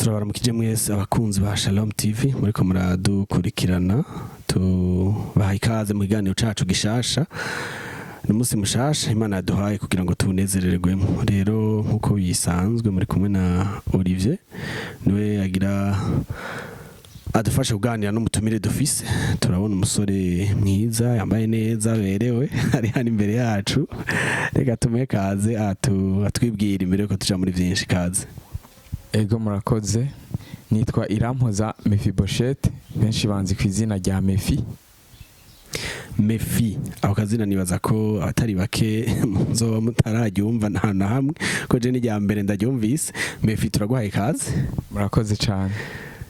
Turabaramukije mwese abakunzi ba Shalom TV muriko muradukurikirana. Tubaha ikaze mu kiganiro cacu gishasha. Ni umunsi mushasha Imana yaduhaye kugira ngo tuwunezererwemo. Rero nk'uko bisanzwe, muri kumwe na Olivier, niwe agira adufashe kuganira n'umutumire dufise. Turabona umusore mwiza yambaye neza, aberewe, ari hano imbere yacu. Reka tumuhe kaze atwibwira imbere yuko tuja muri vyinshi. Kaze. Ego, murakoze. Nitwa Irampoza Mefiboshete, benshi banzi ku izina rya Mefi. Mefi, ako kazina nibaza ko abatari bake muzoba mutararyumva nta na hamwe, ko je n'irya mbere ndaryumvise. Mefi, turaguhaye ikaze. Murakoze cyane.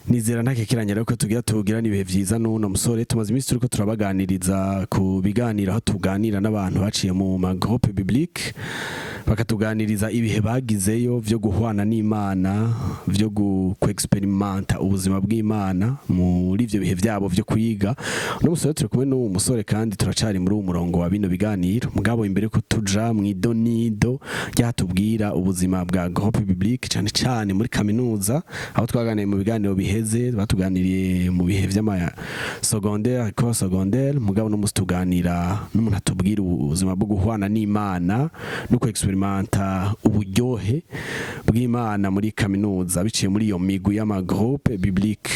Nizera ntakekeranya rero ko tugira n'ibihe vyiza n'uno musore. Tumaze iminsi turiko turabaganiriza ku biganiro aho tuganira n'abantu baciye mu ma groupe biblique, bakatuganiriza ibihe bagizeyo vyo guhwana n'Imana, vyo kwexperimenta ubuzima bw'Imana muri ivyo bihe vyabo vyo kwiga. Uno musore, turi kumwe n'uwo musore kandi turacari muri uwo murongo wa bino biganiro. Mugabo imbere ko tuja mw'idonido ryatubwira ubuzima bwa groupe biblique, cane cane muri kaminuza, aho twaganiriye mu biganiro biheze, batuganiriye mu bihe vy'ama secondaire, école secondaire. Mugabo no musi tuganira n'umuntu atubwira ubuzima bwo guhwana n'Imana no kwexperimenta uburyohe bw'Imana muri kaminuza biciye muri iyo migwi y'ama groupe biblique.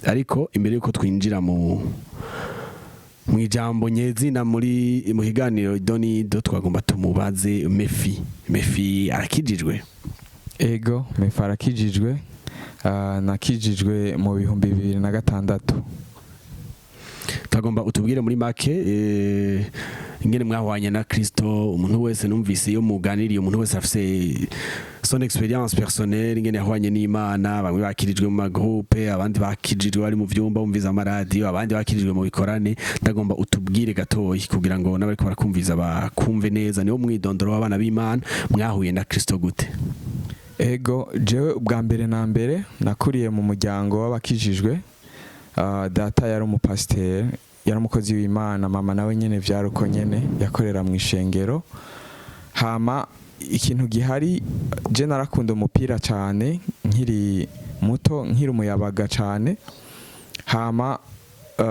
Ariko imbere yuko twinjira mu ijambo nyezina, mu kiganiro donido, twagomba tumubaze Mefi. Mefi arakijijwe? Ego, Mefi arakijijwe. Nakijijwe mu 2006. Tagomba utubwire muri make ingene mwahwanye na Kristo. Umuntu wese numvise iyo muganiriye, umuntu wese afise son expérience personnelle ingene yahwanye n'Imana. Bamwe bakirijwe mu magroupe, abandi bakirijwe bari mu vyumba bumviza amaradiyo, abandi bakirijwe mu bikorane. Ndagomba utubwire gatoyi kugira ngo n'abariko barakumviza bakumve neza. Niwo mwidondoro w'abana b'Imana, mwahuye na Kristo gute? Ego, jewe ubwa mbere na mbere nakuriye mu muryango w'abakijijwe. Data yari umupasiteri, yari umukozi w'Imana. Mama nawe nyene vyari uko nyene, yakorera mu ishengero. Hama ikintu gihari, je narakunda umupira cyane nkiri muto, nkiri umuyabaga cyane. Hama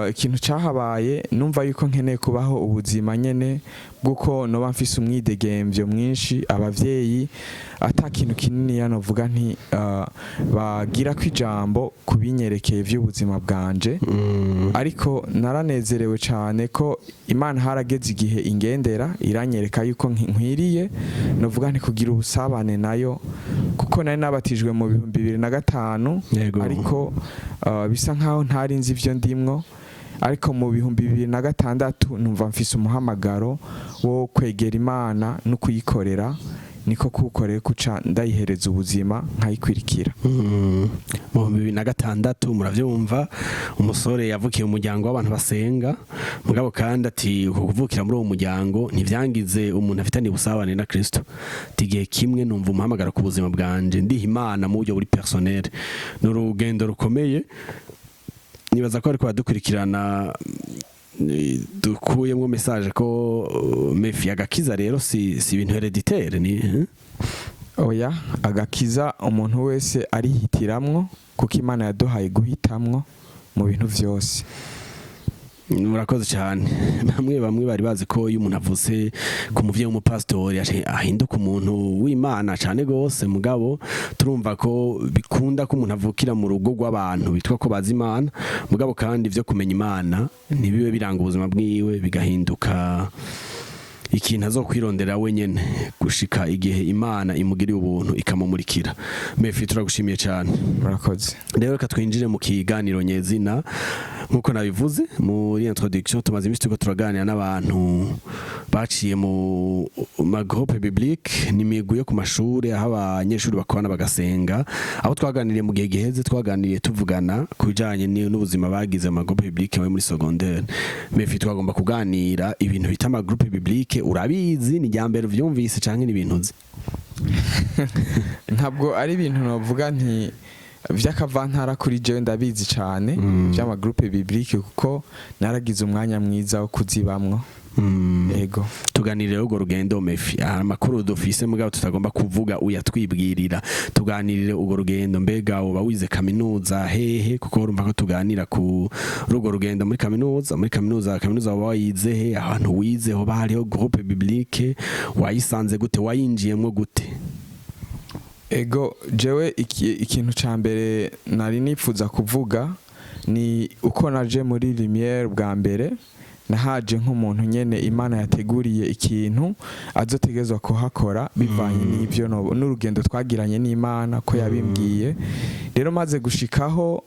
ikintu cyahabaye, numva yuko nkeneye kubaho ubuzima nyene bw'uko noba mfise umwidegemvyo mwinshi, abavyeyi ata kintu kinini yanovuga nti bagira ko ijambo kubinyerekeye vy'ubuzima bwanje. Ariko naranezerewe cyane ko Imana harageze igihe ingendera, iranyereka yuko nkwiriye novuga nti kugira ubusabane nayo, kuko nari nabatijwe mu 2005. Ariko bisa nkaho ntari nzi ivyo ndimwo. Ariko mu 2006 numva mfise umuhamagaro wo kwegera Imana no kuyikorera. Niko kuwukorera, kuca ndayihereza ubuzima, nkayikwirikira. Mu 2006, muravyumva, umusore yavukiye mu muryango w'abantu basenga. Mugabo kandi ati uku kuvukira muri uwo muryango ntivyangize umuntu afitaniye ubusabane na Kristo. Ati igihe kimwe numva umuhamagaro ku buzima bwanje, ndiha Imana mu buryo buri personnel. Ni urugendo rukomeye. Nibaza ko ariko badukurikirana, dukuyemwo message ko Mefi, agakiza rero si ibintu héréditaire ni eh? Oya, agakiza umuntu wese arihitiramwo, kuko Imana yaduhaye guhitamwo mu bintu vyose. Murakoze cyane. Bamwe bamwe bari bazi ko iyo umuntu avutse ku muvyeyi w'umupasitori ahinduka umuntu w'Imana cyane gose. Mugabo turumva ko bikunda ko umuntu avukira mu rugo rw'abantu bitwa ko bazi Imana, mugabo kandi ivyo kumenya Imana ntibibe biranga ubuzima bwiwe, bigahinduka ikintu azokwirondera wenyene gushika igihe Imana imugiriye ubuntu ikamumurikira. Mefi, turagushimiye cyane. Murakoze. Rero reka twinjire mu kiganiro nyezina. Nk'uko nabivuze muri introduction, tumaze iminsi turiko turaganira n'abantu baciye mu magroupe biblique, n'imigwi yo ku mashuri aho abanyeshuri bakorana bagasenga. Aho twaganiriye mu gihe giheze, twaganiriye tuvugana ku bijanye n'ubuzima bagize mu magroupe biblique muri secondaire. Mefi, twagomba kuganira ibintu bita amagroupe biblique. Urabizi? Ni irya mbere uvyumvise canke ni ibintu uzi? Ntabwo ari ibintu navuga nti vy'akavantara kuri jewe. Ndabizi cane vy'amagroupe biblique, kuko naragize umwanya mwiza wo kuzibamwo. Ego. Tuganirire urwo rugendo, Mefi. Hari amakuru dufise mugabo tutagomba kuvuga, uyatwibwirira. Tuganirire urwo rugendo. Mbega uba wize kaminuza hehe? Kuko urumva ko tuganira ku urwo rugendo muri kaminuza. Muri kaminuza uba wayize he? Ahantu wize hoba hariho groupe biblique? Wayisanze gute? Wayinjiyemwo gute? Ego, jewe ikintu ca mbere nari nipfuza kuvuga ni uko naje muri Lumière bwa mbere. Nahaje nk'umuntu nyene Imana yateguriye ikintu azotegezwa kuhakora, bivanye n'ivyo n'urugendo twagiranye n'Imana ko yabimbwiye. Rero maze gushikaho,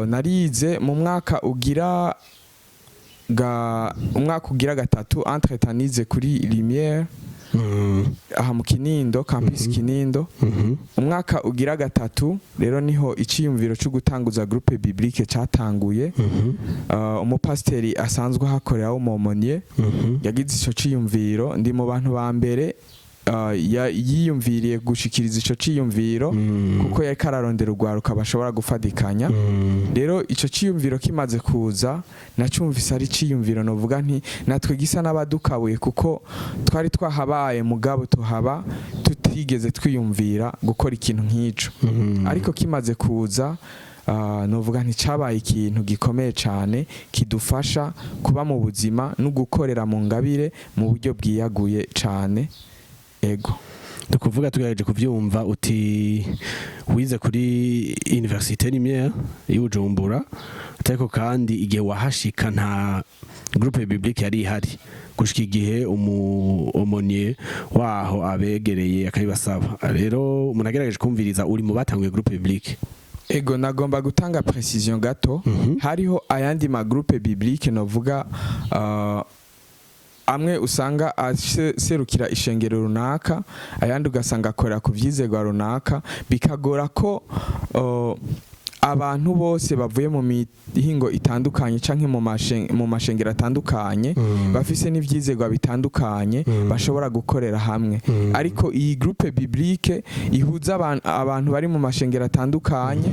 narize mu mwaka ugira umwaka ugira gatatu. Entre temps nize kuri Lumière aha mu Kinindo, campus Kinindo. Umwaka ugira gatatu rero niho iciyumviro cyo gutanguza groupe biblique catanguye. Umupasiteri asanzwe ahakorera w'umomonier yagize ico ciyumviro. Ndi mu bantu ba mbere yiyumviriye gushikiriza ico ciyumviro, kuko yariko ararondera urwaruka bashobora gufatikanya. Rero ico ciyumviro kimaze kuza, nacumvise ari ciyumviro novuga nti natwe gisa n'abadukabuye, kuko twari twahabaye mugabo tuhaba tutigeze twiyumvira gukora ikintu nk'ico. Ariko kimaze kuza, novuga nti cabaye ikintu gikomeye cane kidufasha kuba mu buzima no gukorera mu ngabire mu buryo bwiyaguye cane. Ego. Ni ukuvuga, tugerageje kuvyumva, uti wize kuri Université Lumière y'i Bujumbura, ariko kandi igihe wahashika nta groupe biblique yari ihari, gushika igihe umu aumônier waho abegereye akabibasaba. Rero umuntu agerageje kumviriza, uri mu batanguye groupe biblique. Ego, nagomba gutanga précision gato. Hariho ayandi ma groupe biblique, novuga amwe usanga aserukira ishengero runaka, ayandi ugasanga akorera ku vyizerwa runaka, bikagora ko abantu bose bavuye mu mihingo itandukanye canke mu mashengero atandukanye, bafise n'ivyizerwa bitandukanye, bashobora gukorera hamwe. Ariko iyi groupe biblique ihuza abantu bari mu mashengero atandukanye,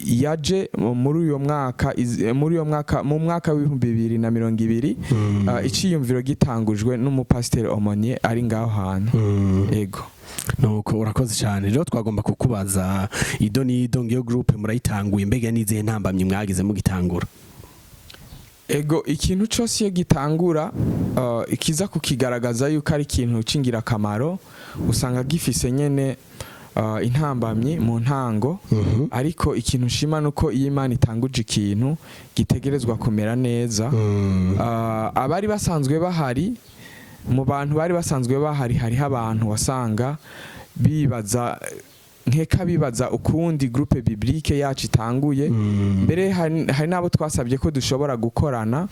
yaje muri uyo mwaka muri uyo mwaka, mu mwaka w'2020, iciyumviro gitangujwe n'umupasiteri aumônier ari ngaho hantu. Ego. Nuko, urakoze cyane. Rero twagomba kukubaza ido n'ido ngiyo groupe murayitanguye, mbega n'izihe ntambamyi mwagize mugitangura? Ego, ikintu cyose iyo gitangura, ikiza kukigaragaza yuko ari ikintu c'ingirakamaro, usanga gifise nyene intambamyi mu ntango. Ariko ikintu nshima nuko iyo Imana itanguje ikintu, gitegerezwa kumera neza. Abari basanzwe bahari, mu bantu bari basanzwe bahari, hariho abantu wasanga bibaza, nkeka bibaza ukundi groupe biblique yacu itanguye. Mbere hari n'abo twasabye ko dushobora gukorana,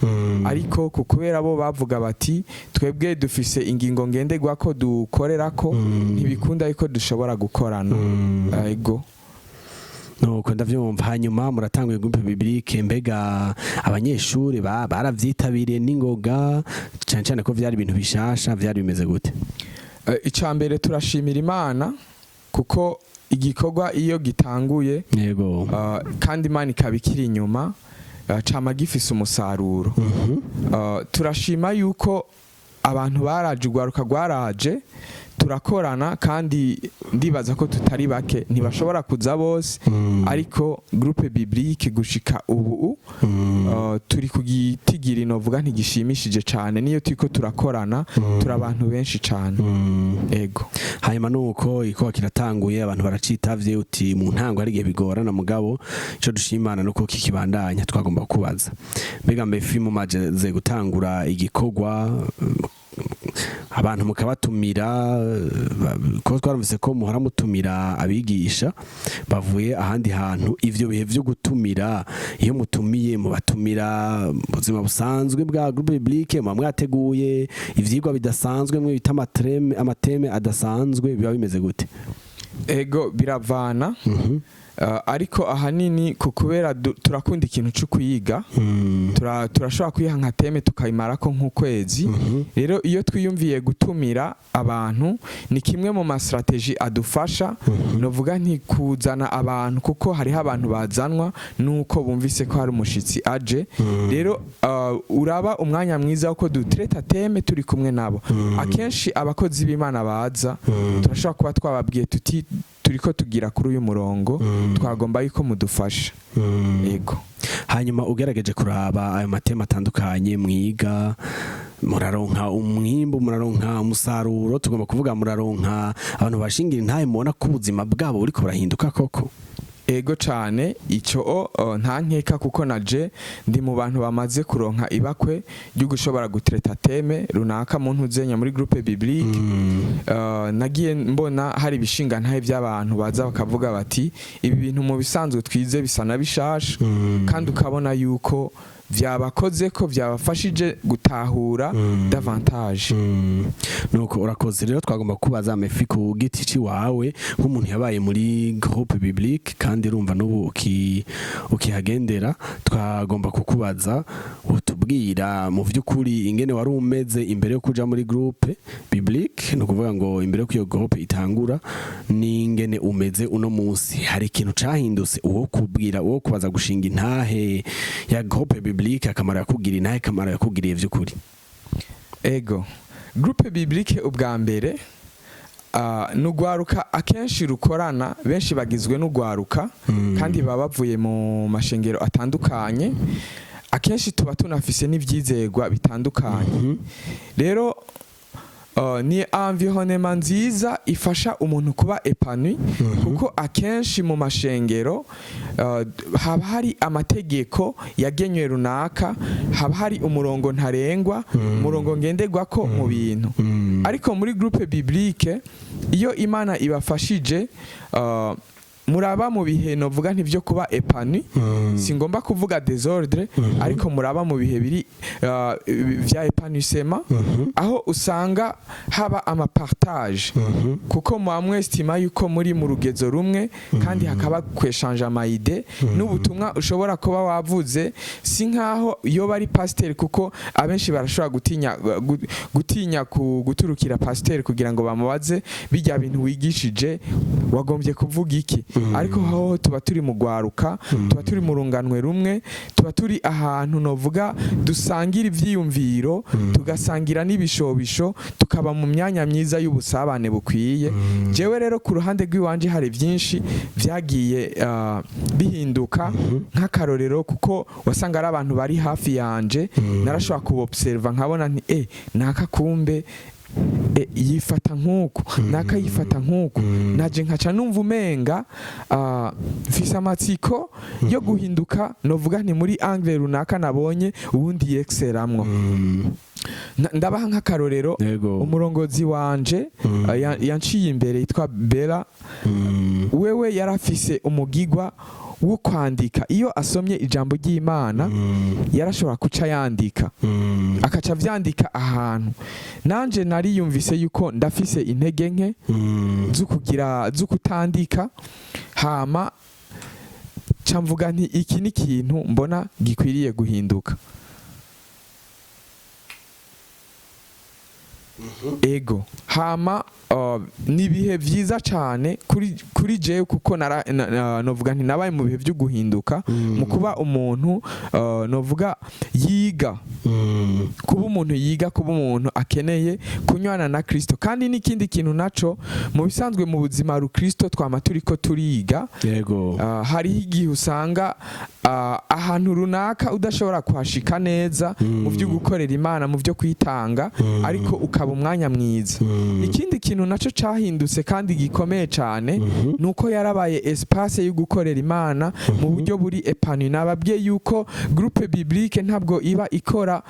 ariko ku kubera bo bavuga bati: "Twebwe dufise ingingo ngenderwa ko dukorera ko ntibikunda yuko dushobora gukorana." Ego. Nuko ndavyumva. Hanyuma muratanguye groupe biblique, mbega abanyeshuri baravyitabiriye n'ingoga, cyane cyane ko vyari ibintu bishasha? Vyari bimeze gute? Icya mbere, turashimira Imana, kuko igikorwa iyo gitanguye, kandi Imana ikaba ikiri inyuma, cama gifise umusaruro. Turashima yuko abantu baraje, urwaruka rwaraje, turakorana, kandi ndibaza ko tutari bake. Ntibashobora kuza bose, ariko groupe biblique gushika ubu, turi ku gitigiri novuga ntigishimishije cane. Niyo turiko turakorana, turi abantu benshi cane. Ego. Hanyuma nuko igikorwa kiratanguye, abantu baracitavye. Uti mu ntango hari igihe bigorana, mugabo ico dushimana nuko kikibandanya. Twagomba kubaza, mbega Mefi, mumaze gutangura igikorwa, abantu mukabatumira, ko twarumvise ko muhora mutumira abigisha bavuye ahandi hantu, ivyo bihe vyo gutumira, iyo mutumiye, mubatumira mu buzima busanzwe bwa groupe biblique? Muba mwateguye ivyigwa bidasanzwe, mwe bita ama thèmes adasanzwe? Biba bimeze gute? Ego, biravana. Ariko ahanini ku kubera turakunda ikintu cyo kwiga, turashobora kwiha nka thème tukayimarako nk'ukwezi. Rero iyo twiyumviye gutumira abantu, ni kimwe mu ma stratégies adufasha, novuga nti kuzana abantu, kuko hariho abantu bazanwa nuko bumvise ko hari umushitsi aje. Rero uraba umwanya mwiza wo ko dutraita thème turi kumwe nabo. Akenshi abakozi b'Imana baza, turashobora kuba twababwiye tuti: "Turiko tugira kuri uyu murongo, twagomba yuko mudufasha." Yego. Hanyuma ugerageje kuraba ayo ma thèmes atandukanye mwiga, muraronka umwimbu, muraronka umusaruro, tugomba kuvuga muraronka abantu bashingira intahe, mubona ko ubuzima bwabo buriko burahinduka koko? Ego cane, ico nta nkeka, kuko naje ndi mu bantu bamaze kuronka ibakwe ryo gushobora gutraita thème runaka mu ntuzenya muri groupe biblique. Nagiye mbona hari ibishinga ntahe by'abantu baza bakavuga bati: "Ibi bintu mu bisanzwe twize bisa na bishasha," kandi ukabona yuko vyabakoze, ko vyabafashije gutahura davantage. Nuko urakoze. Rero twagomba kubaza Mefi ku giti ciwawe, nk'umuntu yabaye muri groupe biblique kandi urumva n'ubu ukihagendera, twagomba kukubaza utubwira mu vy'ukuri ingene wari umeze imbere yo kuja muri groupe biblique, ni ukuvuga ngo imbere yo iyo groupe itangura, n'ingene umeze uno munsi. Hari ikintu cahindutse? Uwo kubwira, uwo kubaza gushinga intahe ya groupe biblique, akamaro yakugiriye, intahe akamaro yakugiriye vy'ukuri? Ego, groupe biblique ubwa mbere nugwaruka akenshi rukorana, benshi bagizwe n'ugwaruka kandi baba bavuye mu mashengero atandukanye. Akenshi tuba tunafise n'ivyizegwa bitandukanye. Rero ni environnement nziza ifasha umuntu kuba épanoui, kuko akenshi mu mashengero haba hari amategeko yagenywe runaka, haba hari umurongo ntarengwa, umurongo ngenderwako mu bintu. Ariko muri groupe biblique, iyo Imana ibafashije, muraba mu bihe novuga ntibyo kuba épanoui, singomba kuvuga désordre, ariko muraba mu bihe biri vya épanouissement, aho usanga haba ama partage, kuko muba mwestima yuko muri mu rugezo rumwe, kandi hakaba kweshanja ama idées n'ubutumwa ushobora kuba wavuze. Si nkaho iyo bari pasiteri, kuko abenshi barashobora gutinya guturukira pasiteri kugira ngo bamubaze: "Bijya bintu wigishije wagombye kuvuga iki?" Ariko hoho tuba turi mu gwaruka, tuba turi mu runganwe rumwe, tuba turi ahantu novuga dusangira ivyiyumviro, tugasangira n'ibishobisho, tukaba mu myanya myiza y'ubusabane bukwiye. Jewe rero ku ruhande rw'iwanje hari byinshi vyagiye bihinduka. Nk'akarorero, kuko wasanga ari abantu bari hafi yanje, narashobora kubobserva nkabona nti: "Naka kumbe yifata nk'uku, naka yifata nk'uku." Naje nkaca numva umenga mfise amatsiko yo guhinduka, novuga nti muri angle runaka nabonye ubundi yexeramwo. Ndabaha nk'akarorero, umurongozi wanje yanciye imbere yitwa Bella, wewe yarafise umugigwa wo kwandika. Iyo asomye ijambo ry'Imana, yarashobora kuca yandika, akaca avyandika ahantu. Nanje nariyumvise yuko ndafise intege nke zo kugira zo kutandika, hama ca mvuga nti: "Iki ni ikintu mbona gikwiriye guhinduka." Ego, hama ni ibihe vyiza cane kuri jewe, kuko novuga nti nabaye mu bihe vyo guhinduka, mu kuba umuntu novuga yiga, kuba umuntu yiga, kuba umuntu akeneye kunywana na Kristo. Kandi n'ikindi kintu naco, mu bisanzwe mu buzima rukristo twama turiko turiga. Hariho igihe usanga ahantu runaka udashobora kuhashika neza mu byo gukorera Imana, mu byo kwitanga, ariko ukaba umwanya mwiza. Ikindi kintu naco cahindutse kandi gikomeye cane nuko yarabaye espace yo gukorera Imana mu buryo buri épanoui. Nababwiye yuko groupe biblique ntabwo iba ikora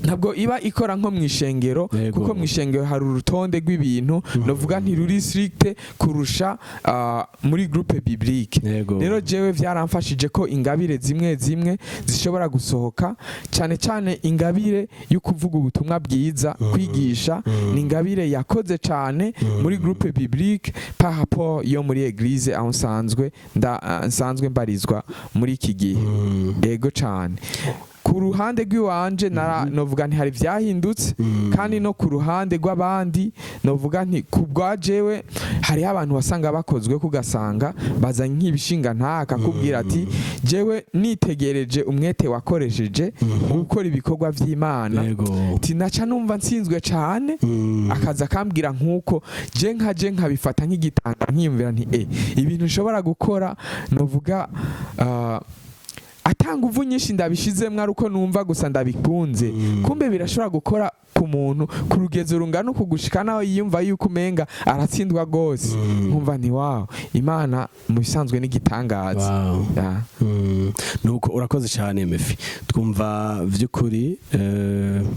Ntabwo iba ikora nko mu ishengero, kuko mu ishengero hari urutonde rw'ibintu, novuga ntiruri strict kurusha muri groupe biblique. Rero jewe vyaramfashije ko ingabire zimwe zimwe zishobora gusohoka, cyane cyane ingabire yo kuvuga ubutumwa bwiza, kwigisha. Ni ingabire yakoze cyane muri groupe biblique par rapport yo muri église aho nsanzwe mbarizwa muri iki gihe. Yego cyane. Ku ruhande rw'iwanje novuga nti hari vyahindutse, kandi no ku ruhande rw'abandi novuga nti ku bwa jewe hariho abantu wasanga bakozwe, kugasanga bazanye nk'ibishinga ntaka akubwira ati: "Jewe nitegereje umwete wakoresheje mu gukora ibikorwa vy'Imana, ati naca numva nsinzwe cane." Akaza akambwira nk'uko, je nkaje nkabifata nk'igitanda, nkiyumvira nti ibintu nshobora gukora, novuga ata nguvu nyinshi ndabishizemwo, ari uko numva gusa ndabikunze, kumbe birashobora gukora ku muntu ku rugezo rungana uku, gushika naho yiyumva yuko umenga aratsindwa rwose. Nkumva nti: "Wow, Imana mu bisanzwe n'igitangaza." Yeah. Nuko urakoze cyane, Mefi. Twumva vy'ukuri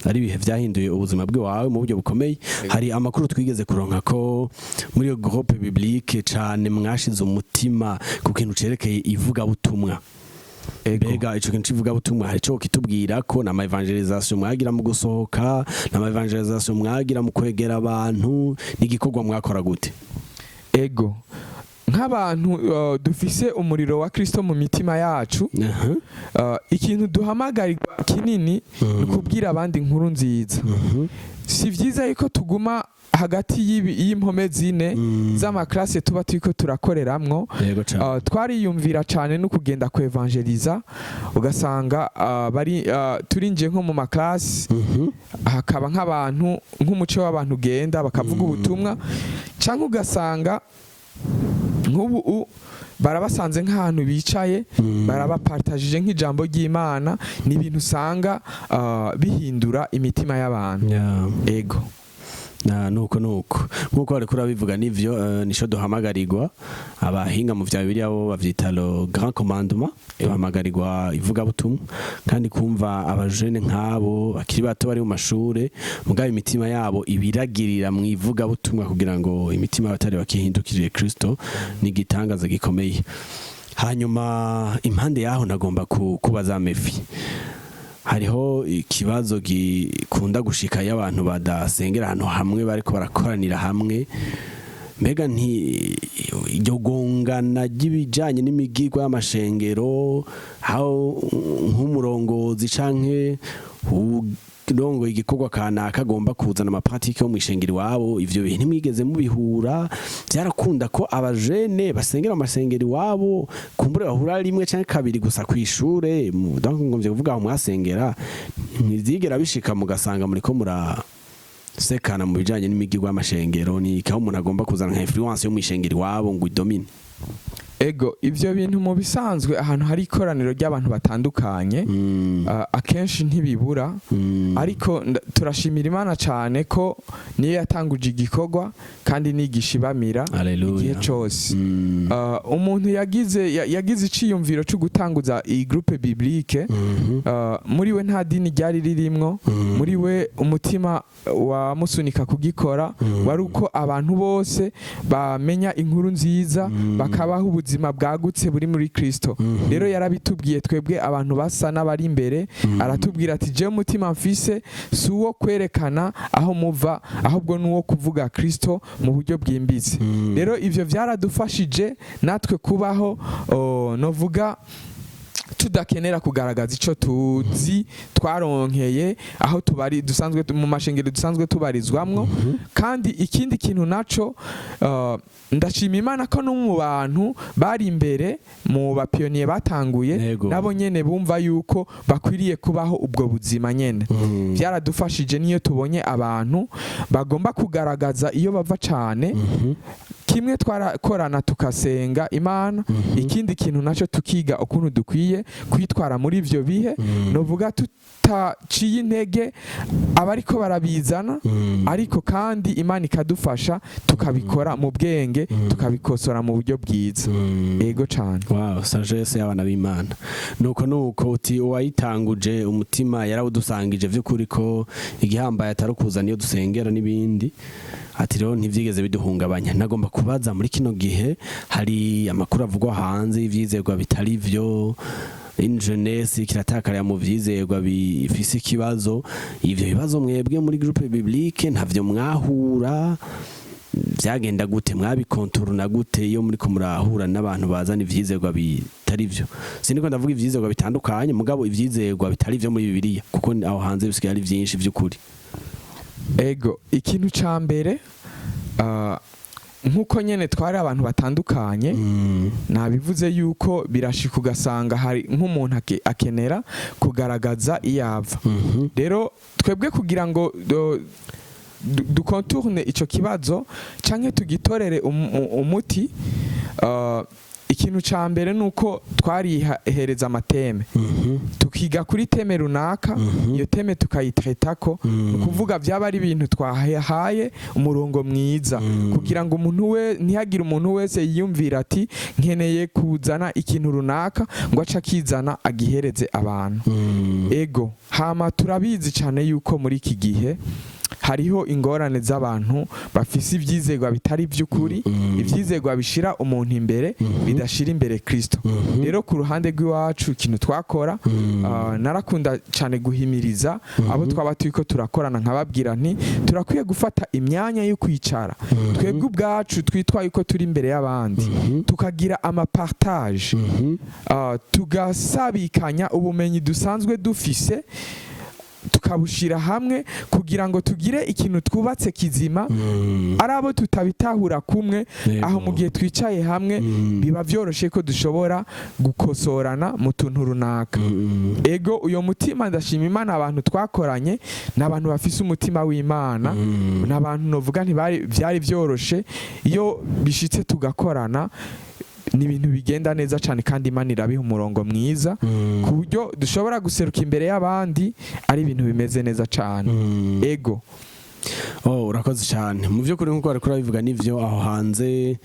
ari ibihe vyahinduye ubuzima bwawe mu buryo bukomeye. Hari amakuru twigeze kuronka ko muri iyo groupe biblique cane mwashize umutima ku kintu cerekeye ivugabutumwa. Mbega ico kintu c'ivugabutumwa hari ico kitubwira ko n'ama évangélisation mwagira mu gusohoka, n'ama évangélisation mwagira mu kwegera abantu, n'igikorwa mwakora gute? Ego, nk'abantu dufise umuriro wa Kristo mu mitima yacu, ikintu duhamagarirwa kinini ni ukubwira abandi inkuru nziza. Si vyiza yuko tuguma hagati y'impome zine z'amaklase tuba turiko turakoreramwo. Yego cane. Twariyumvira cane no kugenda ku évangéliser, ugasanga bari turinjiye nko mu maklasi, hakaba nk'abantu, nk'umuco w'abantu ugenda bakavuga ubutumwa, cyangwa ugasanga nk'ubu barabasanze nk'ahantu bicaye, barabapartajije nk'ijambo ry'Imana. Ni ibintu usanga bihindura imitima y'abantu. Ego. Na nuko nuko nkuko bariko urabivuga, nivyo, nico duhamagarirwa. Abahinga mu vya Bibiliya bo bavyita le grand commandement. Duhamagarirwa ivugabutumwa, kandi kumva abajene nk'abo bakiri bato bari mu mashure, mugabo imitima yabo ibiragirira mu ivugabutumwa kugira ngo imitima y'abatari bakihindukirire Kristo, ni igitangaza gikomeye. Hanyuma impande yaho nagomba kubaza Mefi, hariho ikibazo gikunda gushika iyo abantu badasengera ahantu hamwe bariko barakoranira hamwe. Mbega nti iryo gongana ry'ibijanye n'imigirwa y'amashengero, aho nk'umurongozi canke urongoye igikorwa kanaka agomba kuzana ama pratiques yo mw'ishengero iwabo, ivyo bintu ntimwigeze mubihura? Vyarakunda ko abajene basengera mu masengero iwabo, kumbure bahura rimwe canke kabiri gusa kw'ishure? Donc ngomvye kuvuga, aho mwasengera ntizigera bishika mugasanga muriko mura sekana mu bijanye n'imigirwa y'amashengero, ni aho umuntu agomba kuzana nka influence yo mw'ishengero iwabo ngo idomine? Ego, ivyo bintu mu bisanzwe ahantu hari ikoraniro ry'abantu batandukanye, akenshi ntibibura, ariko turashimira Imana cyane ko niyo yatanguje igikorwa kandi nigisha ibamira Haleluya. igihe cose. Umuntu yagize iciyumviro cyo gutanguza iyi groupe biblique, muri we nta dini ryari ririmwo. Muri we umutima wamusunika kugikora wari uko abantu bose bamenya inkuru nziza, bakabaho ubuzima bwagutse buri muri Kristo. Rero yarabitubwiye twebwe abantu basa n'abari imbere, aratubwira ati: "Jewe umutima mfise si uwo kwerekana aho muva, ahubwo ni uwo kuvuga Kristo mu buryo bwimbitse." Rero ivyo vyaradufashije natwe kubaho, novuga tudakenera kugaragaza ico tuzi twaronkeye aho tubari dusanzwe mu mashengero dusanzwe tubarizwamwo. Kandi ikindi kintu naco, ndashima Imana ko no mu bantu bari imbere mu ba pionniers batanguye, nabo nyene bumva yuko bakwiriye kubaho ubwo buzima nyene. Byaradufashije niyo tubonye abantu bagomba kugaragaza iyo bava cane. Kimwe, twarakorana tukasenga Imana. Ikindi kintu nacyo, tukiga ukuntu dukwiye kwitwara muri ivyo bihe, novuga tutaciye intege abariko barabizana, ariko kandi Imana ikadufasha tukabikora mu bwenge, tukabikosora mu buryo bwiza. Ego cane. Wow, sagesse y'abana b'Imana. Nuko uti uwayitanguje umutima yarawudusangije vy'ukuri, ko igihambaye atari ukuzana iyo dusengera n'ibindi. Ati rero ntivyigeze biduhungabanya. Nagomba kubaza, muri kino gihe hari amakuru avugwa hanze y'ivyizerwa bitari vyo, jeunesse kiratakarira mu vyizerwa bifise ikibazo. Ivyo bibazo mwebwe muri groupe biblique ntavyo mwahura? Byagenda gute? Mwabikontorona gute iyo muri ko murahura n'abantu bazana ivyizerwa bitari vyo? Siniko ndavuga ivyizerwa bitandukanye, mugabo ivyizerwa bitari vyo muri Bibiliya, kuko aho hanze bisigaye ari vyinshi vy'ukuri. Ego, ikintu ca mbere, nk'uko nyene twari abantu batandukanye, nabivuze yuko birashika ugasanga hari nk'umuntu akenera kugaragaza iyo ava. Rero twebwe kugira ngo ducontourne ico kibazo canke tugitorere umuti, ikintu ca mbere nuko twarihereza amathèmes, tukiga kuri thème runaka, iyo thème tukayitretako. Ni ukuvuga byaba ari ibintu twahaye umurongo mwiza kugira ngo umuntu we ntihagire umuntu wese yiyumvira ati nkeneye kuzana ikintu runaka, ngo ace akizana agihereze abantu. Ego, hama turabizi cyane yuko muri iki gihe hariho ingorane z'abantu bafise ivyizerwa bitari ivy'ukuri, ivyizerwa bishira umuntu imbere, bidashira imbere Kristo. Rero ku ruhande rw'iwacu, ikintu twakora, narakunda cyane guhimiriza abo twaba turiko turakorana, nkababwira nti turakwiye gufata imyanya yo kwicara twebwe ubwacu twitwa yuko turi imbere y'abandi, tukagira amapartage, tugasabikanya ubumenyi dusanzwe dufise, tukabushira hamwe kugira ngo tugire ikintu twubatse kizima. Ari abo tutabitahura kumwe, aho mu gihe twicaye hamwe biba vyoroshe ko dushobora gukosorana mu tuntu runaka. Ego, uyo mutima, ndashima Imana, abantu twakoranye ni abantu bafise umutima w'Imana, ni abantu novuga ntibari vyari vyoroshe. Iyo bishitse tugakorana, ni ibintu bigenda neza cyane, kandi Imana irabiha umurongo mwiza ku buryo dushobora guseruka imbere y'abandi ari ibintu bimeze neza cyane. Ego. Oh, urakoze cyane. Mu by'ukuri, nk'uko bariko urabivuga, nivyo, aho hanze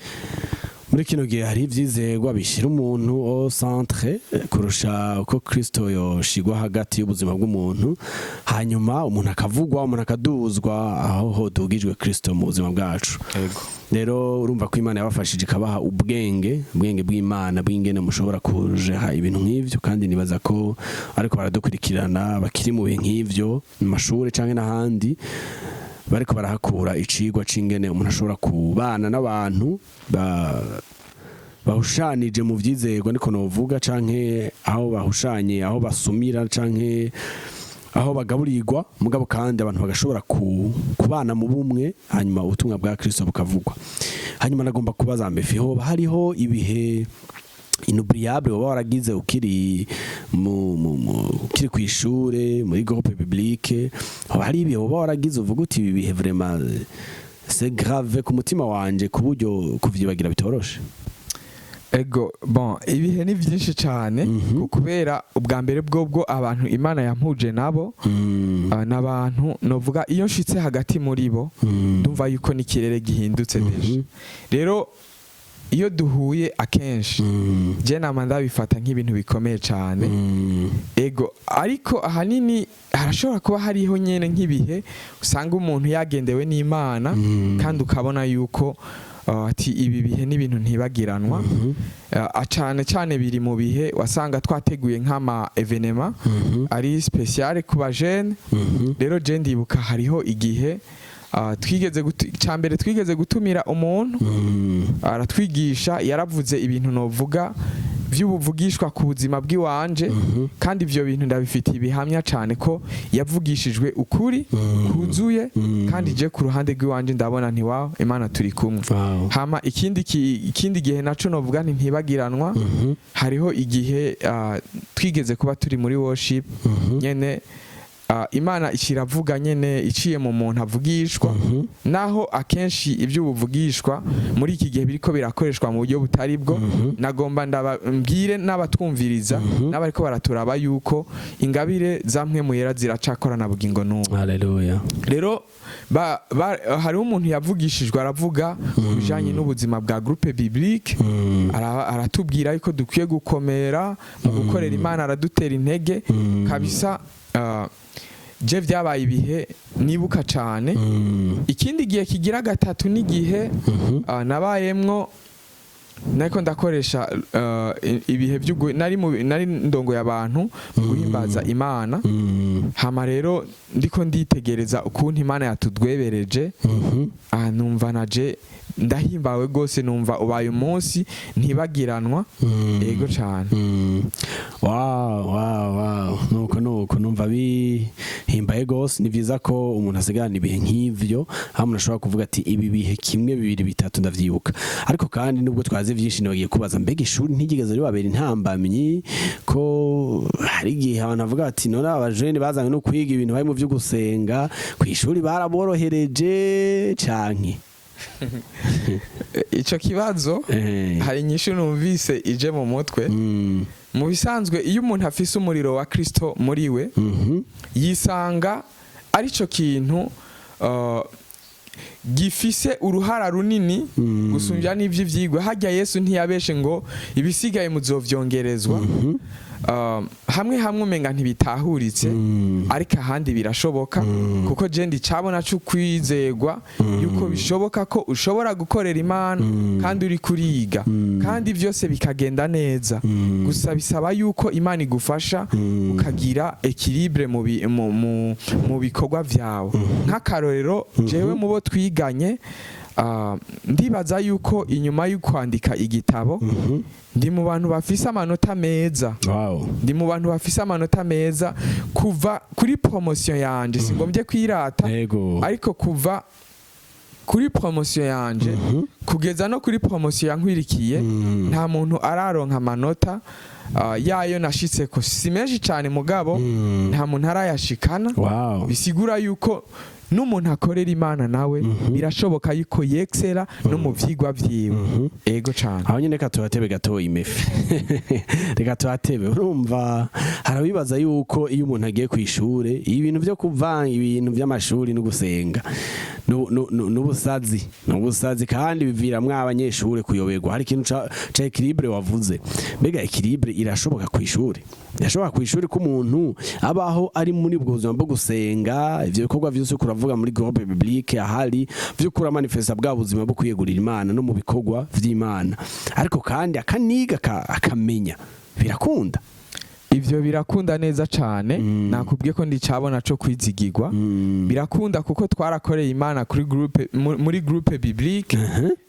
muri kino gihe hari ivyizerwa bishyira umuntu au centre kurusha uko Kristo yoshigwa hagati y'ubuzima bw'umuntu, hanyuma umuntu akavugwa, umuntu akaduzwa aho hodugijwe Kristo mu buzima bwacu. Ego. Rero urumva ko Imana yabafashije ikabaha ubwenge, ubwenge bw'Imana bw'ingene mushobora kujeha ibintu nk'ivyo. Kandi nibaza ko ariko baradukurikirana bakiri mu bihe nk'ivyo mu mashuri canke n'ahandi, bariko barahakura icigwa c'ingene umuntu ashobora kubana n'abantu bahushanije mu vyizerwa, niko novuga, canke aho bahushanye, aho basumira canke aho bagaburirwa, mugabo kandi abantu bagashobora kubana mu bumwe, hanyuma ubutumwa bwa Kristo bukavugwa. Hanyuma nagomba kubaza Mefi, hoba hariho ibihe inoubliable waba waragize ukiri mu ukiri ku ishure muri groupe biblique? Hoba hari ibihe waba waragize uvuga uti ibi bihe vraiment c'est grave ku mutima wanje, ku buryo kuvyibagira bitoroshe? Ego, bon, ibihe ni byinshi cyane, kubera ubwa mbere bwobwo abantu Imana yampuje nabo, n'abantu novuga iyo nshitse hagati muri bo ndumva yuko n'ikirere gihindutse déjà. Rero iyo duhuye akenshi, je nama ndabifata nk'ibintu bikomeye cyane. Ego, ariko ahanini harashobora kuba hariho nyene nk'ibihe usanga umuntu yagendewe n'Imana, kandi ukabona yuko ati ibi bihe n'ibintu ntibagiranwa. Cane cane biri mu bihe wasanga twateguye nk'ama événement ari spécial ku bajene. Rero je ndibuka hariho igihe twigeze ca mbere twigeze gutumira umuntu aratwigisha. Yaravuze ibintu novuga by'ubuvugishwa ku buzima bw'iwanje, kandi ibyo bintu ndabifitiye ibihamya cyane ko yavugishijwe ukuri kuzuye, kandi je ku ruhande rw'iwanje ndabona nti wawe Imana turi kumwe. Hama ikindi gihe naco novuga nti ntibagiranwa, hariho igihe twigeze kuba turi muri worship nyene. Imana ikiravuga nyene iciye mu muntu avugishwa, naho akenshi ibyo buvugishwa muri iki gihe biriko birakoreshwa mu buryo butari bwo. Nagomba ndababwire n'abatwumviriza n'abariko baraturaba yuko ingabire za Mpwemu Yera ziracakorana bugingo n'ubu. Haleluya. Rero hariho umuntu yavugishijwe, aravuga ku bijanye n'ubuzima bwa groupe biblique, aratubwira yuko dukwiye gukomera mu gukorera Imana, aradutera intege kabisa. Je vyabaye ibihe nibuka cane. Ikindi gihe kigira gatatu n'igihe nabayemwo nariko ndakoresha ibihe nari ndongoye abantu mu guhimbaza Imana. Hama rero ndiko nditegereza ukuntu Imana yatudwebereje, numva naje ndahimbawe rwose, numva ubaye umunsi ntibagiranwa. Ego cane. Wow, nuko numva bihimbaye gose. Ni vyiza ko umuntu asigarana ibihe nk'ivyo, aho umuntu ashobora kuvuga ati: "Ibi bihe kimwe, bibiri, bitatu ndavyibuka." Ariko kandi nubwo twazi vyinshi, nibagiye kubaza: mbega ishuri ntigeze ribabera intambamyi? Ko hari igihe abantu bavuga bati: "None aba bajene bazanywe no kwiga ibintu bari mu vyo gusenga, kw'ishuri baraborohereje canke?" Ico kibazo, hari inyishu numvise ije mu mutwe. Mu bisanzwe, iyo umuntu afise umuriro wa Kristo muri we, yisanga arico kintu gifise uruhara runini gusumbya n'ivy'ivyigwa. Harya Yesu ntiyabeshe ngo ibisigaye muzovyongerezwa. Hamwe hamwe umenga ntibitahuritse, ariko ahandi birashoboka, kuko je ndicabona c'ukwizegwa yuko bishoboka ko ushobora gukorera Imana kandi uri kuriga, kandi vyose bikagenda neza. Gusa bisaba yuko Imana igufasha ukagira équilibre mu bikorwa vyawe. Nk'akarorero, jewe mu bo twiganye, ndibaza yuko inyuma yo kwandika igitabo ndi mu bantu bafise amanota meza. Ndi mu bantu bafise amanota meza kuva kuri promotion yanje. Singombye kwirata, ariko kuva kuri promotion yanje kugeza no kuri promotion yankwirikiye, nta muntu araronka amanota yayo nashitseko. Si menshi cyane, mugabo nta muntu arayashikana. Bisigura yuko n'umuntu akorera Imana nawe birashoboka yuko yexera no mu vyigwa vyiwe. Ego cane. Aho nyine reka tuhatebe gatoya imefi, reka tuhatebe. Urumva, harabibaza yuko iyo umuntu agiye ku ishure, ibintu byo kuvanga ibintu by'amashuri no gusenga n'ubusazi, kandi biviramwo abanyeshure kuyoberwa. Hari ikintu ca équilibre wavuze. Mbega équilibre irashoboka ku ishure? Irashoboka ku ishuri ko umuntu abaho ari muri ubwo buzima bwo gusenga, ivyo bikorwa vyose kuravuga muri groupe biblique, ahari vyo kuramanifesta bwa buzima bwo kwiyegurira Imana no mu bikorwa vy'Imana, ariko kandi akaniga, akamenya? Birakunda? Ivyo birakunda neza cane. Nakubwiye ko ndicabona co kwizigirwa. Birakunda kuko twarakoreye Imana kuri groupe, muri groupe biblique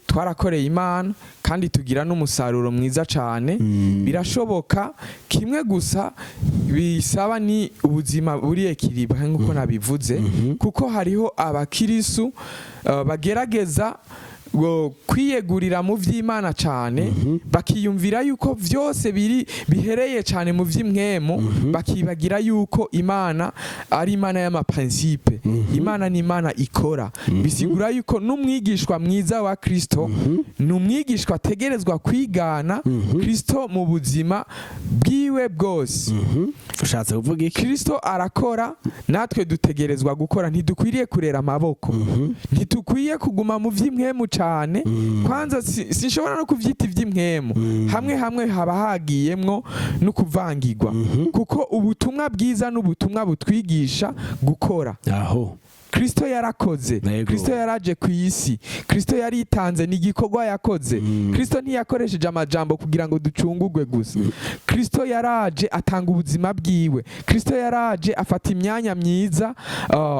twarakoreye Imana kandi tugira n'umusaruro mwiza cane. Birashoboka. Kimwe gusa bisaba ni ubuzima buri équilibré nk'uko nabivuze, kuko hariho abakirisu bagerageza ngo kwiyegurira mu vy'Imana cane, bakiyumvira yuko vyose biri bihereye cane mu vy'impwemu, bakibagira yuko Imana ari Imana y'amaprincipe. Imana ni Imana ikora. Bisigura yuko n'umwigishwa mwiza wa Kristo ni umwigishwa ategerezwa kwigana Kristo mu buzima bwiwe bwose. Ushatse kuvuga iki? Kristo arakora, natwe dutegerezwa gukora. Ntidukwiriye kurera amaboko, ntitukwiye kuguma mu vy'impwemu cane. Kwanza sinshobora no kuvyita ivy'impwemu. Hamwe hamwe haba hagiyemwo no kuvangirwa, kuko ubutumwa bwiza n'ubutumwa butwigisha gukora. Kristo yarakoze. Kristo yaraje ku isi, Kristo yaritanze, ni igikorwa yakoze. Kristo ntiyakoresheje amajambo kugira ngo ducungugwe gusa. Kristo yaraje atanga ubuzima bwiwe. Kristo yaraje afata imyanya myiza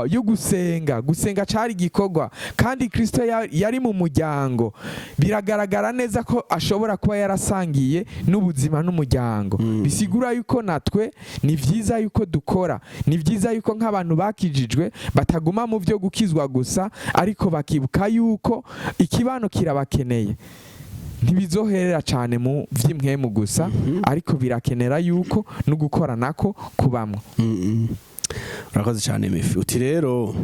yo gusenga. Gusenga cari igikorwa, kandi Kristo yari mu muryango. Biragaragara neza ko ashobora kuba yarasangiye n'ubuzima n'umuryango. Bisigura yuko natwe ni vyiza yuko dukora, ni vyiza yuko nk'abantu bakijijwe bataguma mu byo gukizwa gusa, ariko bakibuka yuko ikibano kirabakeneye. Ntibizoherera cyane mu vy'impwemu gusa, ariko birakenera yuko no gukora nako kubamwo. Urakoze cyane, Mefi. Uti rero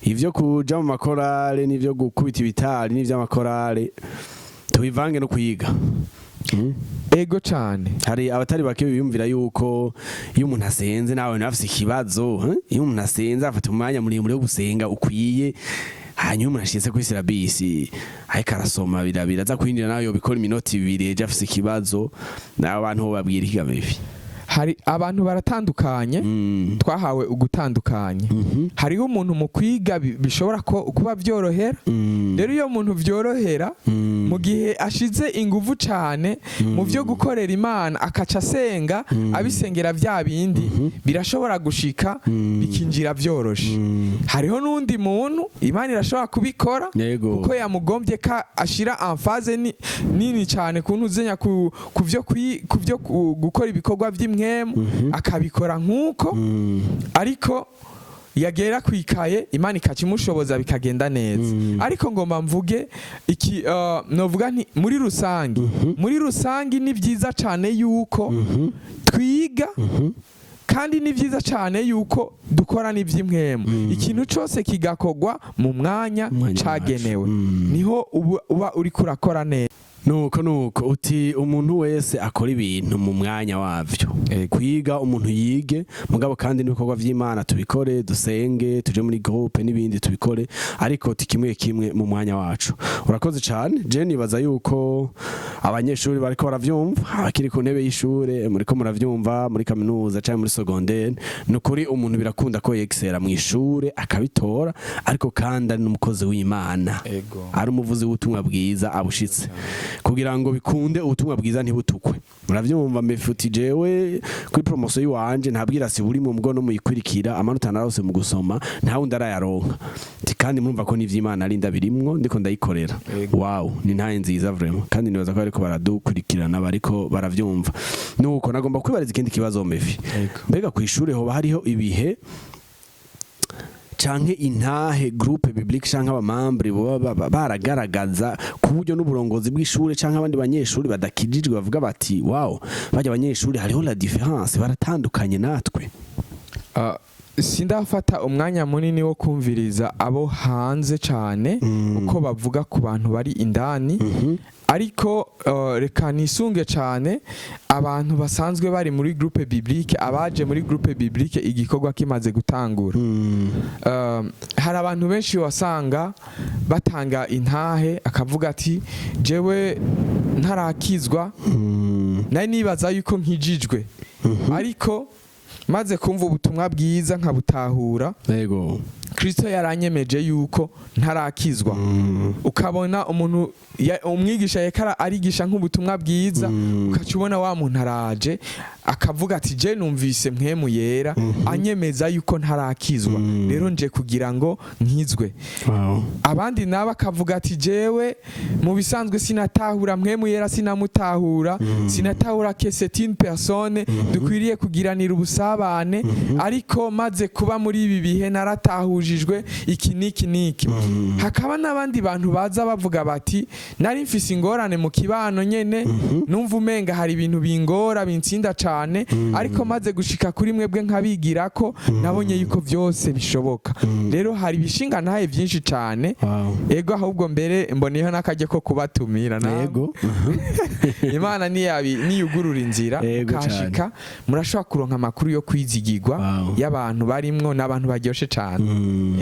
ivyo kuja mu makorale n'ivyo gukubita ibitari n'ivy'amakorale tubivange no kwiga. Ego cane. Hari abatari bake biyumvira yuko iyo umuntu asenze nawe nawe afise ikibazo, eh? Iyo umuntu asenze afata umwanya muremure wo gusenga ukwiye, hanyuma umuntu ashitse kuri syllabus ariko arasoma birabira aza kwinjira, nawe yobikora iminota 2 ejo afise ikibazo. Nawe abantu bo babwira iki Mefi? Hari abantu baratandukanye, twahawe ugutandukanye. Hariho umuntu mu kwiga bishobora kuba byorohera. Rero iyo muntu byorohera, mu gihe ashize inguvu cane mu byo gukorera Imana, akaca asenga abisengera bya bindi, birashobora gushika bikinjira byoroshe. Hariho n'undi muntu Imana irashobora kubikora kuko yamugombye ka ashira emphase nini cyane ku ntuzenya ku byo gukora ibikorwa by'impwemu, akabikora nk'uko, ariko yagera kwikaye Imana ikakimushoboza bikagenda neza. Ariko ngomba mvuge iki, novuga nti muri rusange ni byiza cyane yuko twiga, kandi ni byiza cyane yuko dukora n'iby'impwemu, ikintu cyose kigakogwa mu mwanya Umwanya cagenewe. wacu. Niho uba uriko urakora neza. Nuko uti umuntu wese akora ibintu mu mwanya wavyo. Kwiga umuntu yige, mugabo kandi n'ibikorwa vy'Imana tubikore, dusenge, tuje muri groupe n'ibindi tubikore, ariko ti kimwe kimwe mu mwanya wacu. Urakoze cyane. Je nibaza yuko abanyeshuri bariko baravyumva, abakiri ku ntebe y'ishure muriko muravyumva, muri kaminuza canke muri secondaire, nukuri umuntu birakunda ko yexera mu ishure akabitora, ariko kandi ari n'umukozi w'Imana, ari umuvuzi w'ubutumwa bwiza abushitse, kugira ngo bikunde ubutumwa bwiza ntibutukwe. Muravyumva Mefuti, jewe kuri promotion yiwanje nta bwirasi buri mu mbwo no muyikurikira, amanota narose mu gusoma nta wundi arayaronka. Ati kandi murumva ko n'ivy'Imana ari ndabirimwo, ndiko ndayikorera. Wow, ni ntaye nziza vraiment, kandi nibaza ko bariko baradukurikirana bariko baravyumva. Nuko nagomba kwibariza ikindi kibazo, Mefi. Mbega ku ishure hoba hariho ibihe canke intahe groupe biblique canke aba membres boba baragaragaza ku buryo n'uburongozi bw'ishure canke abandi banyeshuri badakijijwe bavuga bati: "Wow, bajya abanyeshuri hariho la différence, baratandukanye natwe"? Sindafata umwanya munini wo kumviriza abo hanze cyane uko bavuga ku bantu bari indani, ariko reka nisunge cyane abantu basanzwe bari muri groupe biblique, abaje muri groupe biblique igikorwa kimaze gutangura. Hari abantu benshi wasanga batanga intahe, akavuga ati: "Jewe ntarakizwa nari nibaza yuko nkijijwe, ariko maze kumva ubutumwa bwiza nkabutahura, Kristo yaranyemeje yuko ntarakizwa." Ukabona umuntu umwigisha yekara arigisha nk'ubutumwa bwiza, ukaca ubona wa muntu araje akavuga ati: "Je numvise Mpwemu Yera anyemeza yuko ntarakizwa, rero nje kugira ngo nkizwe." Abandi nabo akavuga ati: "Jewe mu bisanzwe sinatahura Mpwemu Yera, sinamutahura, sinatahura que c'est une personne dukwiriye kugiranira ubusabane, ariko maze kuba muri ibi bihe naratahujijwe iki n'iki n'iki." Hakaba n'abandi bantu baza bavuga bati: "Nari mfise ingorane mu kibano nyene, numva umenga hari ibintu bingora bintsinda cane, ariko maze gushika kuri mwebwe nkabigira ko nabonye yuko vyose bishoboka." Rero hari ibishinga ntahe byinshi cane. Ego, ahubwo mbere mboneyeho n'akajya ko kubatumira namwe. Imana niyugurura inzira mukashika, murashobora kuronka amakuru yo kwizigirwa y'abantu barimwo n'abantu baryoshe cane.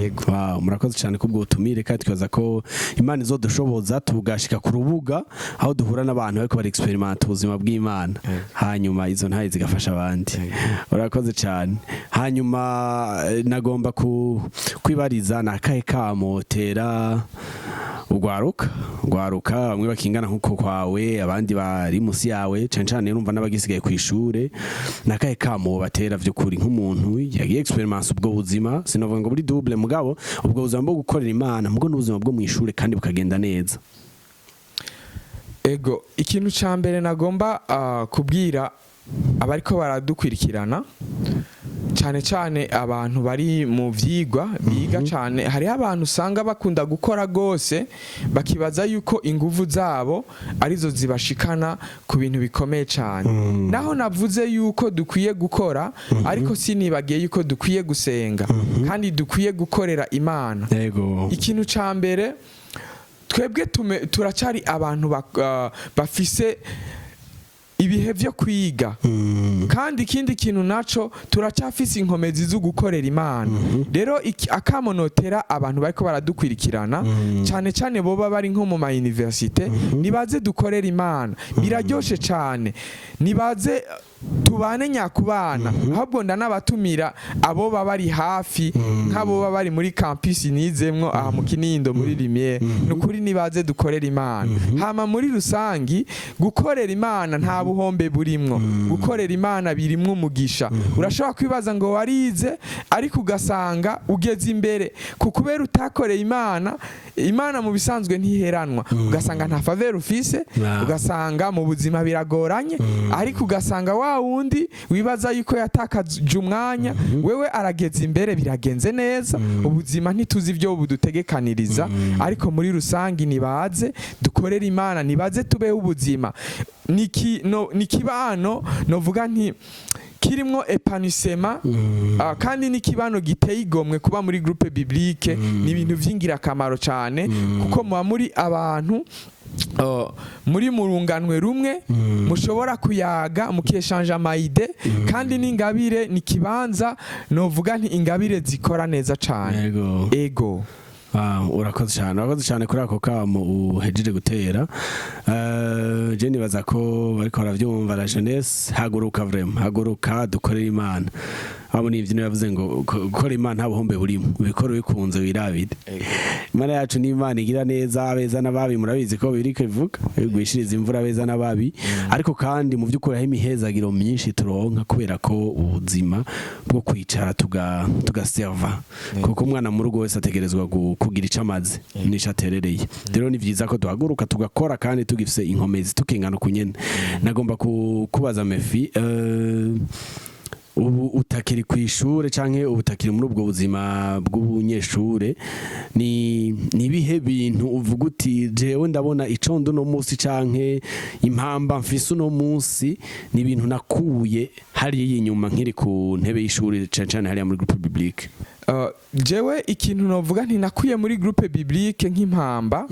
Yego. Wow, murakoze cyane kubwo butumire, kandi twibaza ko Imana izodushoboza tugashika ku rubuga aho duhura n'abantu bariko bari experiment ubuzima bw'Imana, hanyuma izo ntahe zigafasha abandi. Urakoze cyane. Hanyuma nagomba kwibariza ni akahe kamo tera ugwaruka, bamwe bakingana nkuko kwawe, abandi bari musi yawe, cane cane urumva n'abagisigaye ku ishure, ni akahe kamo batera vy'ukuri nk'umuntu yagiye experience ubwo buzima, sinovuga ngo buri double, mugabo ubwo buzima bwo gukorera Imana mugo n'ubuzima bwo mu ishure kandi bukagenda neza? Ego, ikintu ca mbere nagomba kubwira abariko baradukwirikirana Cyane cyane abantu bari mu vyigwa, biga cyane. Hariho abantu usanga bakunda gukora gose, bakibaza yuko inguvu zabo arizo zibashikana ku bintu bikomeye cyane. Naho navuze yuko dukwiye gukora, ariko sinibagiye yuko dukwiye gusenga kandi dukwiye gukorera Imana. Ikintu ca mbere, twebwe turacari abantu bafise ibihe vyo kwiga. Kandi ikindi kintu naco, turacyafise inkomezi zo gukorera Imana. Rero akamonotera abantu bariko baradukwirikirana, cyane cyane boba bari nko mu ma université, nibaze dukorera Imana, biraryoshe cyane. Nibaze tubane nyakubana. Ahubwo ndanabatumira abo baba bari hafi, nk'abo baba bari muri campus nizemwo aha mu Kinindo muri Lumière. Ni ukuri, nibaze dukorera Imana. Hama muri rusangi, gukorera Imana nta buhombe burimwo. Gukorera Imana birimwo umugisha. Urashobora kwibaza ngo warize, ariko ugasanga ugeze imbere ku kubera utakoreye Imana. Imana mu bisanzwe ntiheranwa. Ugasanga nta faveur ufise, ugasanga mu buzima biragoranye, ariko ugasanga wa wundi wibaza yuko yatakaje umwanya, wewe arageze imbere, biragenze neza. Ubuzima ntituzi ibyo budutegekaniriza, ariko muri rusange nibaze dukorere Imana, nibaze tubeho ubuzima. Ni kibano novuga nti kirimwo épanouissement, kandi n'ikibano giteye igomwe. Kuba muri groupe biblique ni ibintu vy'ingirakamaro cyane, kuko muba muri abantu muri mu runganwe rumwe, mushobora kuyaga, mukeshanja ama idées. Kandi n'ingabire, ni kibanza novuga nti ingabire zikora neza cyane. Ego. Ah, urakoze cyane, urakoze cyane kuri ako kamo uhejeje gutera. Je nibaza ko bariko baravyumva. La jeunesse, haguruka, vraiment haguruka dukorere Imana. Abo ni ivyo yavuze ngo gukora Imana nta buhombe burimo, ubikora ubikunze, wirabire. Imana yacu ni Imana igira neza abeza n'ababi. Murabizi ko biriko bivuga igwishiriza imvura abeza n'ababi. Ariko kandi mu by'ukuri aho imihezagiro myinshi turonka kubera ko ubuzima bwo kwicara tugaserva, kuko umwana mu rugo wese ategerezwa kugira ico amaze n'ico aterereye. Rero ni vyiza ko duhaguruka tugakora kandi tugifise inkomezi, tukingana ukunyene. Nagomba kubaza Mefi, ubu utakiri ku ishure canke ubu utakiri muri ubwo buzima bw'ubunyeshure, ni ibihe bintu uvuga uti: "Jewe ndabona ico ndi uno munsi canke impamba mfise uno munsi ni ibintu nakuye hariya inyuma nkiri ku ntebe y'ishuri, cane cane hariya muri groupe biblique"? Jewe ikintu novuga nti nakuye muri groupe biblique nk'impamba,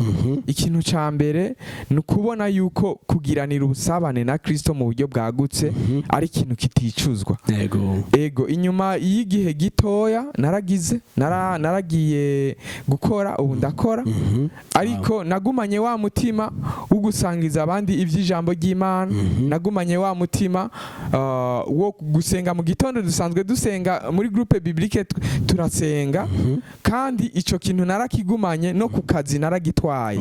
ikintu ca mbere ni ukubona yuko kugiranira ubusabane na Kristo mu buryo bwagutse ari ikintu kiticuzwa. Ego, inyuma y'igihe gitoya naragize naragiye gukora, ubu ndakora, ariko nagumanye wa mutima wo gusangiza abandi iby'ijambo ry'Imana. Nagumanye wa mutima wo gusenga mu gitondo. Dusanzwe dusenga muri groupe biblique, turasenga. Kandi ico kintu narakigumanye no ku kazi, naragitwaye.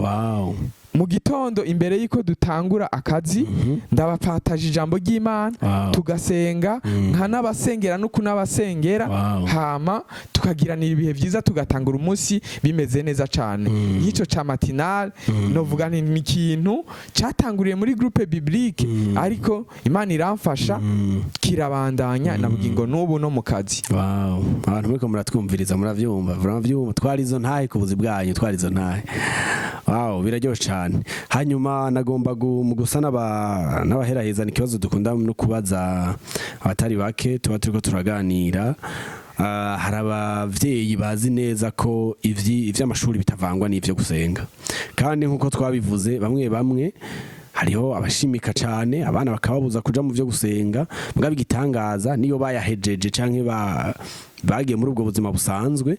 Mu gitondo imbere y'uko dutangura akazi, ndabapataje ijambo ry'Imana, tugasenga, nkanabasengera no kunabasengera. Hama tukagiranira ibihe byiza, tugatangura umunsi bimeze neza cyane. Nk'icyo ca matinale, novuga nti ni ikintu cyatanguriye muri groupe biblique, ariko Imana iramfasha kirabandanya na bugingo n'ubu no mu kazi. Wow. Abantu muriko muratwumviriza, muravyumva, muravyumva, twari izo ntahe ku buzi bwanyu, twari izo ntahe. Wow, biraryoshe cyane. Hanyuma nagomba mu gusa n'abaheraheza, ni ikibazo dukunda no kubaza abatari bake tuba turiko turaganira. Ah, hari abavyeyi bazi neza ko ivy'amashuri bitavangwa n'ivyo gusenga, kandi nk'uko twabivuze, bamwe bamwe hariho abashimika cane abana bakababuza kuja mu vyo gusenga. Mugabo igitangaza, niyo bayahejeje canke bagiye muri ubwo buzima busanzwe,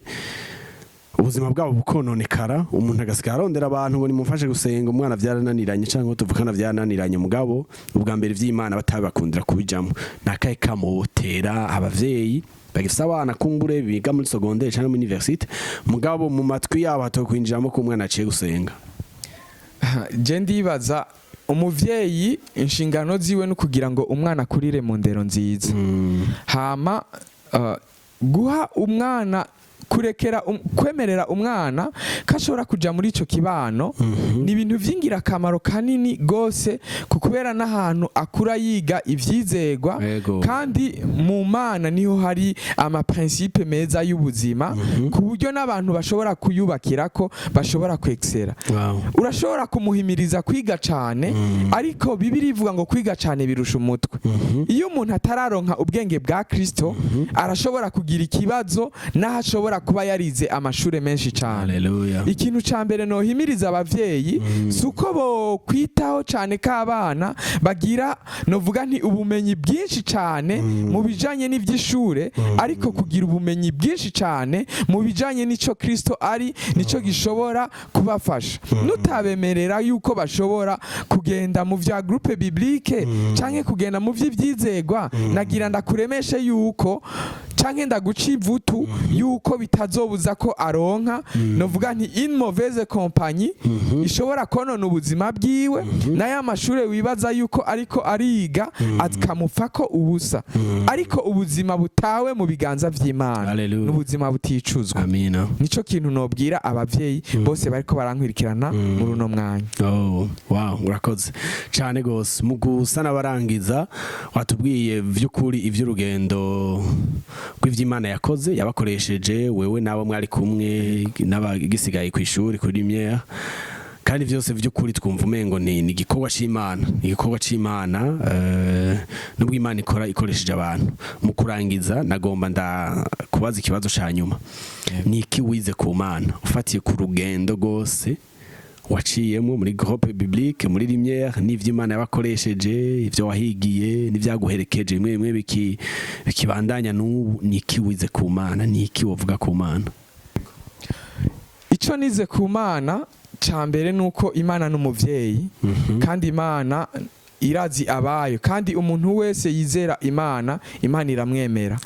ubuzima bwabo bukononekara, umuntu agasigara arondera abantu ngo nimumfashe gusenga, umwana vyarananiranye canke tuvukana vyarananiranye. Mugabo ubwa mbere ivy'Imana batabakundira kubijamo. Nakahe kamotera abavyeyi bagifise abana kumbure biga muri secondaire canke muri université, mugabo mu matwi yabo hatokwinjiramo ko umwana aciye gusenga? Je ndibaza umuvyeyi inshingano ziwe no kugira ngo umwana akurire mu ndero nziza. Hama guha umwana Kurekera kwemerera umwana ko ashobora kuja muri ico kibano ni ibintu vy'ingirakamaro kanini gose, kubera n'ahantu akura yiga ivyizegwa. Kandi mu Mana niho hari amaprincipe meza y'ubuzima, ku buryo n'abantu bashobora kuyubakirako bashobora kwexera. Urashobora kumuhimiriza kwiga cane, ariko Bibiliya ivuga ngo kwiga cane birusha umutwe. Iyo umuntu atararonka ubwenge bwa Kristo, arashobora kugira ikibazo n'aho ashobora kuba yarize amashuri menshi cane. Ikintu ca mbere nohimiriza abavyeyi si uko bokwitaho cane ko abana bagira, novuga nti, ubumenyi bwinshi cane mu bijanye n'ivy'ishure, ariko kugira ubumenyi bwinshi cane mu bijanye n'ico Kristo ari, nico gishobora kubafasha. Nutabemerera yuko bashobora kugenda mu vya groupe biblique canke kugenda mu vy'ivyizegwa, nagira ndakuremeshe yuko canke ndaguca ivutu yuko bitazobuza ko aronka, novuga nti, une mauvaise compagnie ishobora konona ubuzima bwiwe, n'aya mashure wibaza yuko ariko ariga akamupfako ubusa. Ariko ubuzima butawe mu biganza vy'Imana n'ubuzima buticuzwa. Amina. Nico kintu nobwira abavyeyi bose bariko barankwirikirana muri uno mwanya. Oh, wow, urakoze cyane gose. Mu gusa n'abarangiza, watubwiye vy'ukuri ivy'urugendo rw'ivy'Imana yakoze, yabakoresheje wewe n'abo mwari kumwe n'abagisigaye ku ishuri kuri Lumière. Kandi vyose vy'ukuri twumva umengo ni igikorwa c'Imana, ni igikorwa c'Imana, nubwo Imana ikora ikoresheje abantu. Mu kurangiza, nagomba nda kubaza ikibazo ca nyuma: ni iki wize ku Mana ufatiye ku rugendo rwose waciyemo muri groupe biblique, muri Lumière, n'ivyo Imana yabakoresheje, ivyo wahigiye n'ivyaguherekeje, bimwe bimwe bikibandanya n'ubu? Ni iki wize ku Mana? Ni iki wovuga ku Mana? Ico nize ku Mana ca mbere nuko Imana n'umuvyeyi, kandi Imana irazi abayo, kandi umuntu wese yizera Imana, Imana iramwemera.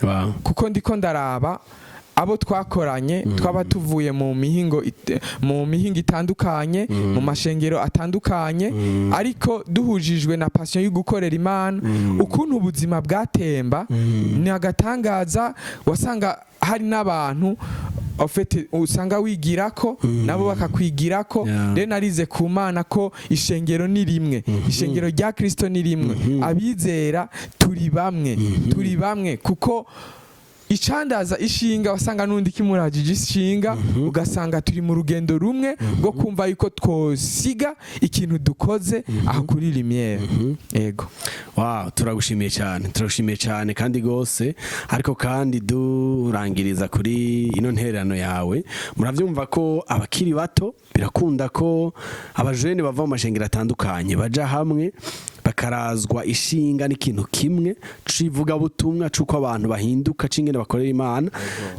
Kuko ndiko ndaraba abo twakoranye, twaba tuvuye mu mihingo itandukanye, mu mashengero atandukanye, ariko duhujijwe na passion yo gukorera Imana. Ukuntu ubuzima bwatemba ni agatangaza. Wasanga hari n'abantu au fait usanga wigirako, nabo bakakwigirako. Rero narize ku Mana ko ishengero ni rimwe, ishengero rya Kristo ni rimwe, abizera turi bamwe, turi bamwe. Kuko icandaza ishinga wasanga n'undi kimurajije ishinga, ugasanga turi mu rugendo rumwe rwo kumva yuko twosiga ikintu dukoze aho kuri Lumière. Ego. Wow, turagushimiye cyane, turagushimiye cyane kandi gose. Ariko kandi durangiriza kuri ino ntererano yawe, muravyumva ko abakiri bato birakunda ko abajene bava mu mashengero atandukanye baja hamwe, bakarazwa ishinga n'ikintu kimwe c'ivugabutumwa, c'uko abantu bahinduka, c'ingene bakorera Imana.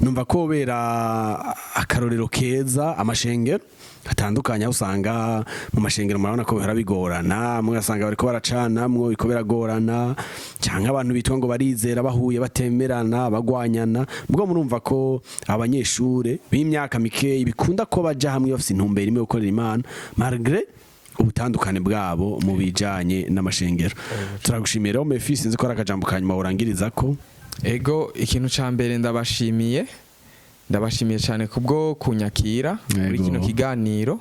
Numva ko bera akarorero keza amashengero atandukanye, aho usanga mu mashengero murabona ko bihora bigorana, mugasanga bariko baracanamwo, biko biragorana, canke abantu bitwa ngo barizera bahuye batemerana, bagwanyana. Ubwo murumva ko abanyeshure b'imyaka mikeyi bikunda ko baja hamwe bafise intumbero imwe yo gukorera Imana, malgré ubutandukane bwabo mu bijanye n'amashengero. Turagushimiye rero, Mefi. Sinzi ko ari akajambo kanyuma urangirizako. Ego, ikintu ca mbere ndabashimiye, ndabashimiye cyane kubwo kunyakira muri kino kiganiro.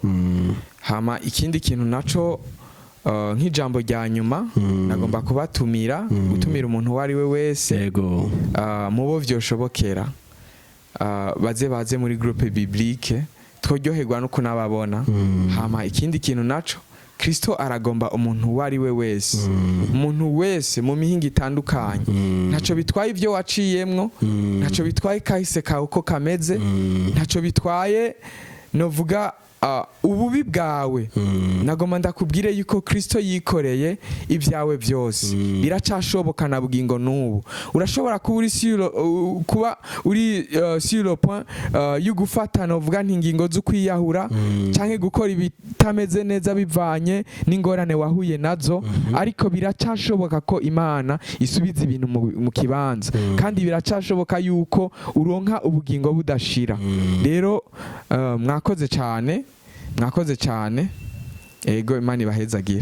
Hama ikindi kintu naco, nk'ijambo rya nyuma, nagomba kubatumira, gutumira umuntu uwo ari we wese mubo vyoshobokera, baze baze muri groupe biblique, tworyoherwa no kunababona. Hama ikindi kintu naco, Kristo aragomba umuntu uwo ari we wese, umuntu wese mu mihinga itandukanye. Ntaco bitwaye ibyo waciyemwo, ntaco bitwaye kahise kawe uko kameze, ntaco bitwaye, novuga, ububi bwawe. Nagomba ndakubwire yuko Kristo yikoreye ibyawe byose. Biracashoboka na bugingo n'ubu. Urashobora kuba uri kuba uri sur le point yo gufata, novuga nti, ingingo zo kwiyahura canke gukora ibitameze neza bivanye n'ingorane wahuye nazo, ariko biracashoboka ko Imana isubiza ibintu mu kibanza, kandi biracashoboka yuko uronka ubugingo budashira. Rero mwakoze cyane, mwakoze cyane. Ego, Imana ibahezagira.